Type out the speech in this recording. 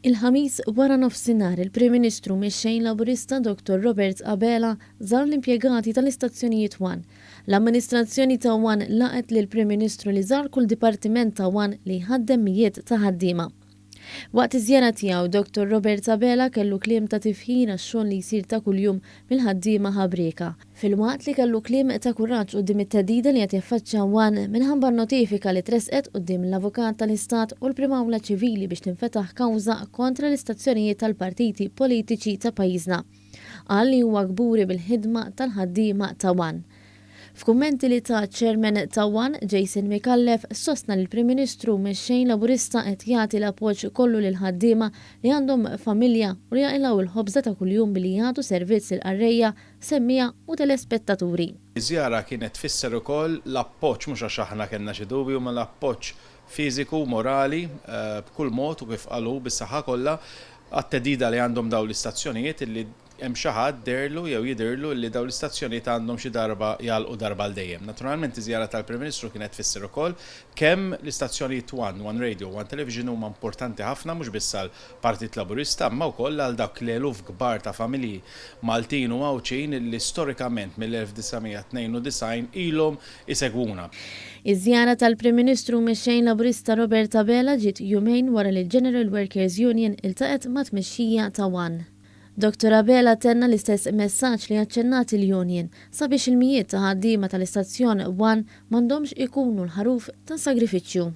Il-Ħamis wara nofsinhar il-Prim Ministru Mexxej Laburista Dottor Robert Abela żar l-impjegati tal-istazzjonijiet One. L-amministrazzjoni ta' One laqgħet lill-Prim Ministru li żar kull dipartiment ta' One li jħaddem mijiet ta' ħaddiema. Waqt iż-żjara tiegħu, Dottor Robert Abela kellu kliem ta' tifħir għax-xogħol li jsir ta' kuljum mill-ħaddiema ħabrieka, filwaqt li kellu kliem ta' kuraġġ quddiem it-theddida li qed jaffaċċja One minħabba n-notifika li tressqet quddiem l-Avukat tal-Istat u l-Prim Awla Ċivili biex tinfetaħ kawża kontra l-istazzjonijiet tal-partiti politiċi ta' pajjiżna. Qal li huwa kburi bil-ħidma tal-ħaddiema ta' One. F'kummenti li ta ċ-Chairman ta' One, Jason Micallef, sostna li l-Prim Ministru u Mexxej Laburista qed jagħti l-appoġġ kollu lill-ħaddiema li għandhom familja u li jaqilgħu l-ħobża ta' kuljum billi jagħtu servizz lill-qarrejja, semmiegħa u telespettaturi. Iż-żjara kienet tfisser ukoll l-appoġġ, mhux għax aħna kellna xi dubju, imma l-appoġġ fiżiku u morali b'kull mod u kif qal hu bis-saħħa kollha għat-theddida li għandhom dawn l-istazzjonijiet illi Hemm xi ħadd deherlu jew jidhirlu li dawn l-istazzjonijiet għandhom xi darba jagħlqu darba għal dejjem. Naturalment iż-żjara tal-Prim Ministru kienet tfisser ukoll kemm l-istazzjonijiet One, One Radio u One Television huma importanti ħafna mhux biss għall-Partit Laburista imma wkoll għal dawk l-eluf kbar ta' familji Maltin u Għawdxin li storikament mill-1992 ilhom isegwuna. Iż-żjara tal-Prim Ministru u Mexxej Laburista Robert Abela ġiet jumejn wara li l-General Workers Union iltaqgħet mat-tmexxija ta' One. Dottor Abela tenna l-istess messaġġ li aċċennat il-union, sabiex il-mijiet ta' ħaddiema tal-istazzjon One m'għandhomx ikunu l-ħaruf ta' sagrifiċċju.